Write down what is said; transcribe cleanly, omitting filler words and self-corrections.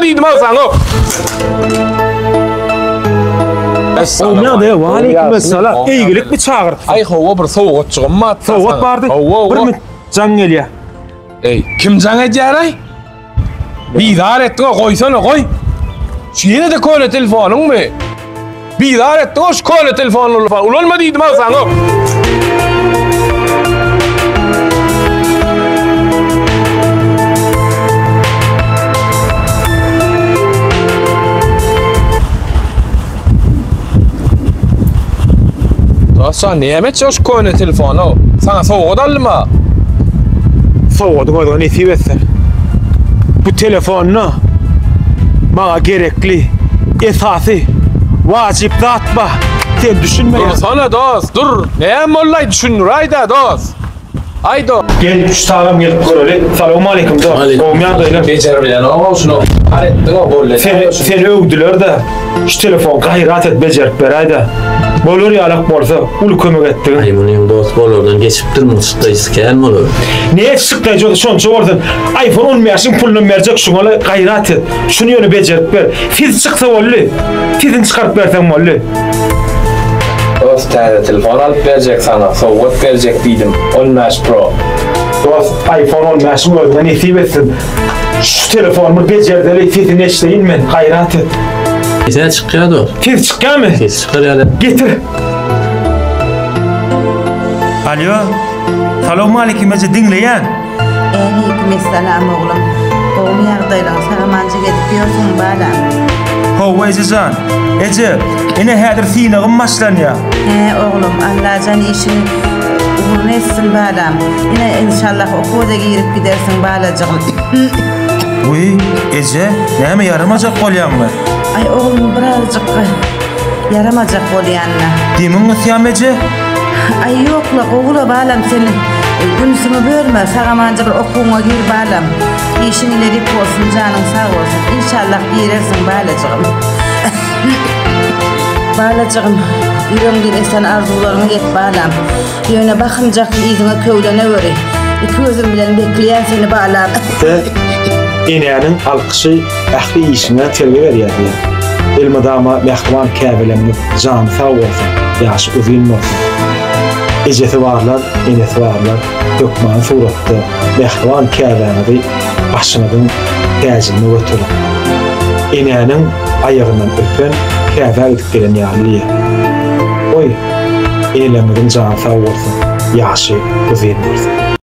Diýdim al saňa. Gowy ýagdaý, waleýkim essalam. Eýgilikmi çagyrypsyň? Aý hawa bir sowgatjygym bar. Sowgat bardy. Hawa, Bir hawa. minut jaň gelýär. Eý, kim jaň edýär-aý? Bizar etdiň-a, goýsana, goý. Şu ýene-de köne telefonyňmy? Bizar etdiň-a şu köne telefonyny ulanma diýdim al saňa. Dostan näme etjek şu köne telefony? Saňa sowgat aldym-a. Sowgadyň özüňe nesip etsin. Bu telefonda maňa gerekli, esasy, wajyp zat bar. Sen düşünmeýäň. Dursana dost, dur. Näme boldy-aý düşündiräý-dä dost. Aý dost. Gel şu tagam gelip göreli. Salowmaleýkim dost. Gowmy ýagdaýlar? Bejerip bilenok-ow şuny. Har etdiň-ow boldy. Seni seni öwdüler-de. Şu telefon gaýrat et bejerip beräýdä. Bolar ýalak bolsa uly kömek etdigiň. Aý munyň dost bolardan geçipdir muň çykdaýjysy kän bolar. Ne çykdaýjy bolsa şonça bolsun. Iphone 15-iň pulunam berjek şuňa gaýrat et. Şuny ýöne bejerip ber. Siz çyksa boldy. Sesini çykaryp berseň boldy. Dost täze telefon alyp berjek saňa sowgat berjek diýdim 15 pro. Dost iPhone 15-iň özüňe nesip etsin. Şu telefony bir bejerdeli sesini eşdeýin men gaýrat et. Sesä çykýa dost. Ses çykýamy? Ses çykar ýaly. Getir. Alýo. Salowmaleýkim eje diňleýän. Äleýkim essalam oglum. Gowumy ýagdaýlaň sag-amanjyk edip ýörsüňmi balam? Hawa ejejan. Eje, ine häzir synagym başlanýar. Hä oglum, Allajan işiňi ugruna etsin balam. Ine enşallah okuwa-da girip gidersiň balajygym. Wiý, eje, näme ýaramajak bolýaňmy? Aý oglum birazjyk ýaramajak bolýan-da. Demiň gysýamy eje? Aý ýok-la, gowy-la balam sen ünsüňi bölme, sag-amanja bir okuwyňa gir balam. Işiň ilerik bolsun, janyň sag bolsun. Inşallah girersiň balajygym. Balajygym, ýüregiňden esen arzuwlaryňa ýet balam. Ýöne bahymjak yzyňa köwleneweri. Iki gözüm bilen bekleýän seni balam. Size enäniň alkyşy ähli işiňe terbiýe berýär diýýär. Elmydama mähriban käbeleriňiz jany sag bolsun, ýaşy uzyn bolsun. Ejesi barlar, enesi barlar hökmany suratda mähriban käbäňizi başyňyzyň täjinde göteriň. Enäniň aýagyndan öpen käbä gidip gelen ýaly diýýär. Goý, eneleriňiziň jany sag bolsun, ýaşy uzyn bolsun.